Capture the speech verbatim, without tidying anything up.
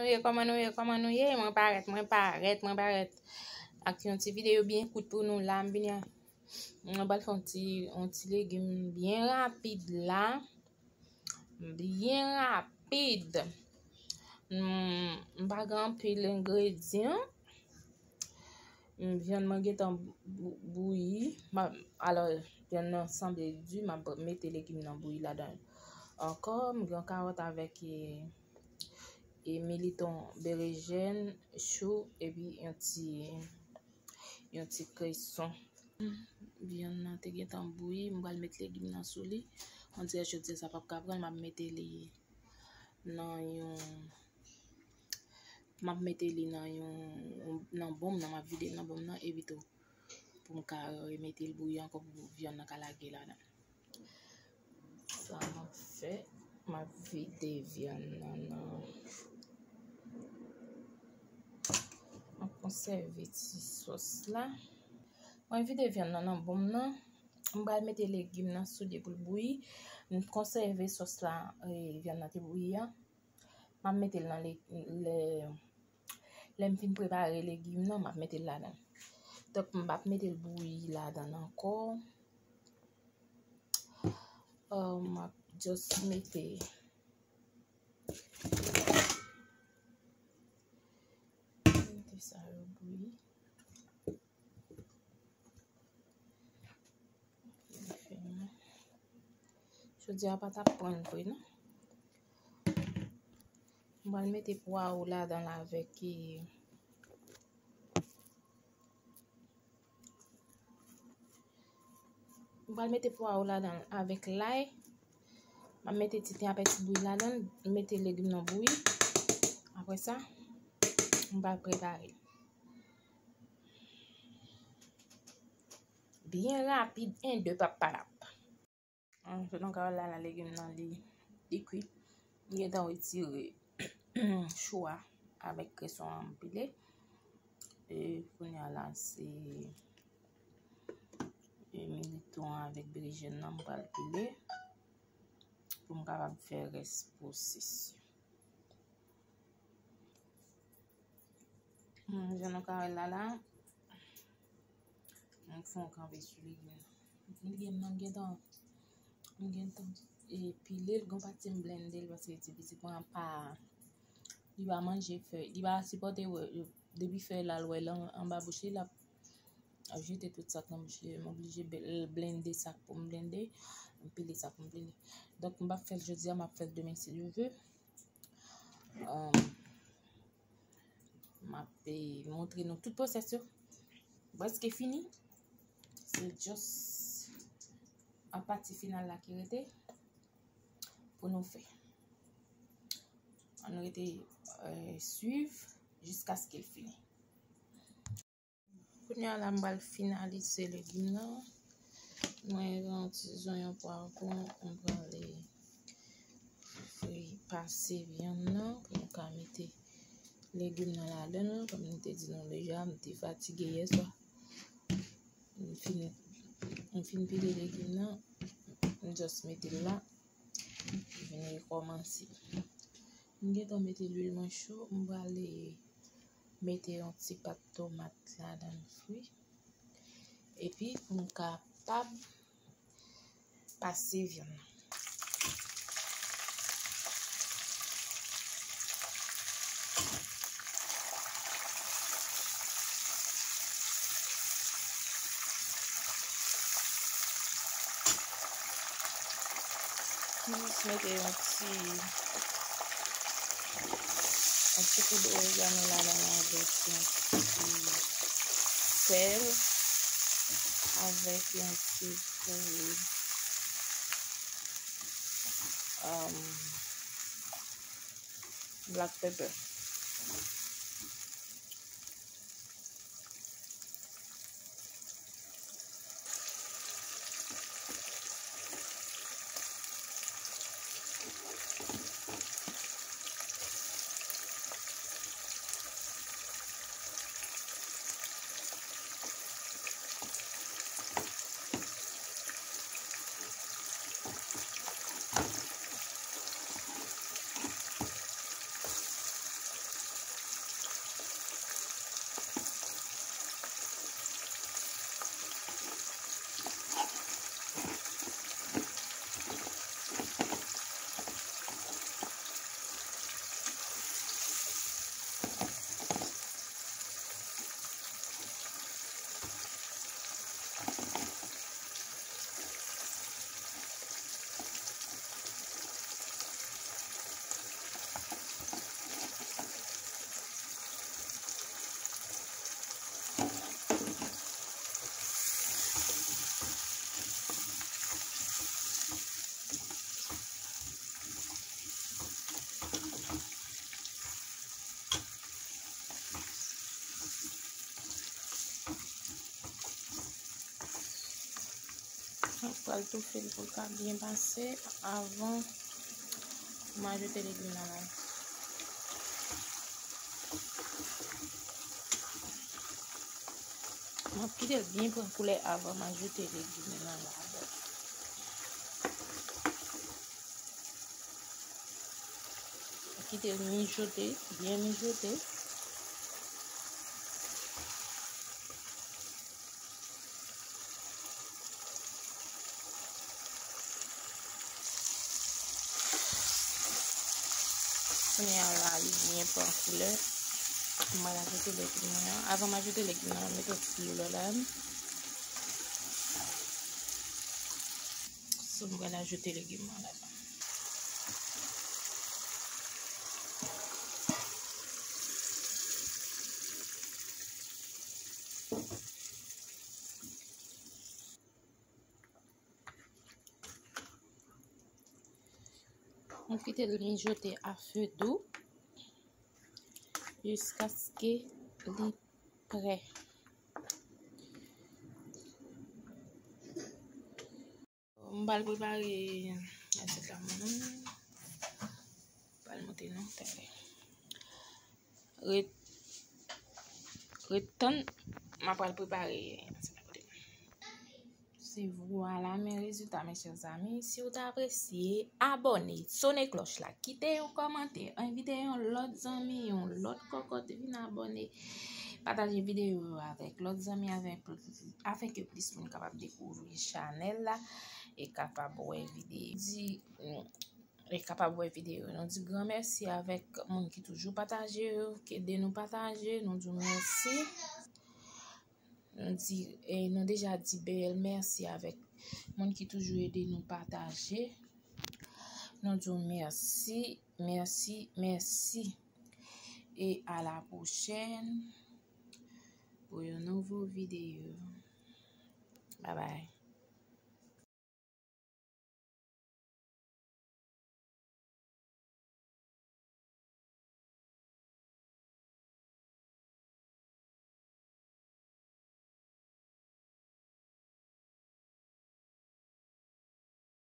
Nou ye, kòman nou ye, kòman nou ye? Mwen parèt, mwen parèt, mwen parèt. Ak yon ti videyo byen kout pou nou la, m vini a. Mwen pral fè yon ti, yon ti legim byen rapid la. Byen rapid. M, m pa gen anpil engredyan. M, vyann mwen gentan bou-, bouyi. M ap, alò, vyann nan sanble di, m ap mete legim nan bouyi ladan ankò. M gen kawòt avèk, e, e militon, berejèn, chou, epi yon ti, yon ti kreson. Vyann nan te gentan bouyi, m pral met legim nan sou li. On dirè jodi a sa p ap ka pran l, m ap mete li nan yon, m ap mete li nan yon, nan bonm nan, m ap vide l nan bonm nan, epi tou pou m ka remete l bouyi ankò pou vyann nan ka lage ladan. Sa m ap fè, m ap vide vyann nan nan, m ap konsève ti sòs la. Mwen vide vyann nan nan bonm nan. M pral mete legim nan sou li pou l bouyi. M konsève sòs la, e, vyann nan te bouyi an. M ap mete l nan le, lè, lè m fin prepare legim nan, m ap mete l ladan. Donk, m p ap mete l bouyi ladan ankò. Euh, m ap just mete, mete sa yo bouyi. Jodi a pa t ap pran l vre non. M pral mete pwawo ladan l avèk, e, m pral mete pwawo ladan l avèk lay. M ap mete ti ten apèti bouyi ladan l, m mete legim nan bouyi. Apre sa, m pral prepare l. Byen rapid, en, de, pap, padap. An, se nan kawòt la, la legim nan li, li kwi. M gentan retire chou a avèk kreson an m pile. E kounye a la, se, e militon an avèk berejèn nan m pral pile pou m kapab fè rès pwosesyon. Hmm, jan nou ka wè l la, la, m fè yon kanpe sou legim nan. Legim nan gentan, m gentan, e, pile l, gon pati m blende l paske ti pitit mwen an pa, li pa manje fèy, li pa sipòte wè, depi fèy la l wè l an, anba bouch li, l ap, ap jete tout sa k nan bouch li. M oblije bl-, blende sa k pou m blende, m pile sa k pou m pile. Donk, m p ap fè l jodi a, m ap fè l demen si Dye vle. Um, m ap, e, montre nou tout pwosès yo. Prèske fini. Se just a pati final la ki rete pou nou fè. Ann rete, e, swiv jiskaske l fini. Kounye a la, m pral finalize legim nan. Mwen gen yon ti zonyon pwavwon, m pral fri pase vyann nan pou m ka mete legim nan ladan l. Kòm m te di nou deja, m te fatige yè swa. M fin, m fin pile legim nan, m just mete l la. Vin rekòmanse. M gentan mete lwil mwen cho, m prale mete yon ti pat tomat ladan l fri. Epi pou m kapab pase vyann nan. M jis mete yon ti, yon ti kout oregano ladan l avèk yon ti sèl, avèk yon ti pou, um, black pepper. Al toufe l pou l ka byen pase avan m ajoute legim nan la. M ap kite l byen pran koulè avan m ajoute legim nan ladan. Kite l mijote, byen mijote. Kounye a la, li byen pran koulè. Mwen ajoute legim mwen an. Avan m ajoute legim mwen an, m mete yon ti dlo ladan. So, mwen ajoute legim mwen ladan. Mwen kite l mijote a fe dou jiskaske li prè. M pral prepare asyèt la mwen menm. M pral montre nou. Ret, ret tann, m ap pral prepare asyèt la mwen. Se vwala men rezilta, mes chers amis. Si w ta apresye, abòne, sone klòch la, kite yon kòmantè, envite yon lòt zanmi, yon lòt kòkòt vin abòne. Pataje videyo yo avèk lòt zanmi, avèk, afin ke plis moun kapab dekouvri chanèl la e kapab wè videyo. Di, e kapab wè videyo. Nou di gran mèsi avèk moun ki toujou pataje yo, ki ede nou pataje, nou di w mèsi. Nou di, e nou deja di bèl mèsi avèk moun ki toujou ede nou pataje. Nou di w mèsi, mèsi, mèsi. E a la pwochèn pou yon nouvo videyo. Bye bye.